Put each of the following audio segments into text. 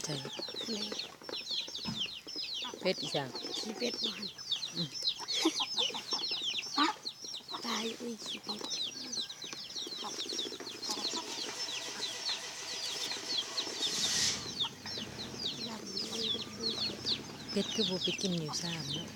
ໃສ່ ແມ່ນ ເຜັດອີ່ຫຍັງ? ຂີ້ເປັດບໍ່ຫັ້ນ? ອືມ ຕາຍ ອຸ້ຍ ຂີ້ເປັດ. ເປັດຄືບໍ່ໄປກິນຢູ່ຊາມເນາະ?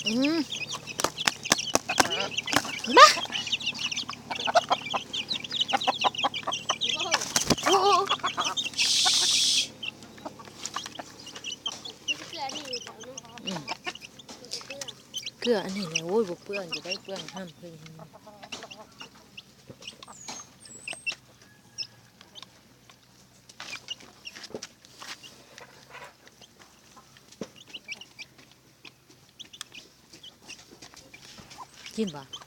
ອືມ ມາ ໂອ້ ໂອ້ ໂອ້ ອືມ ເກືອອັນນີ້ແຫຼະ. ໂອ້ຍ ບໍ່ເປື້ອນ ຈະໄດ້ເປື້ອນຫ້າມເພິ່ນ. ກິນບໍ່?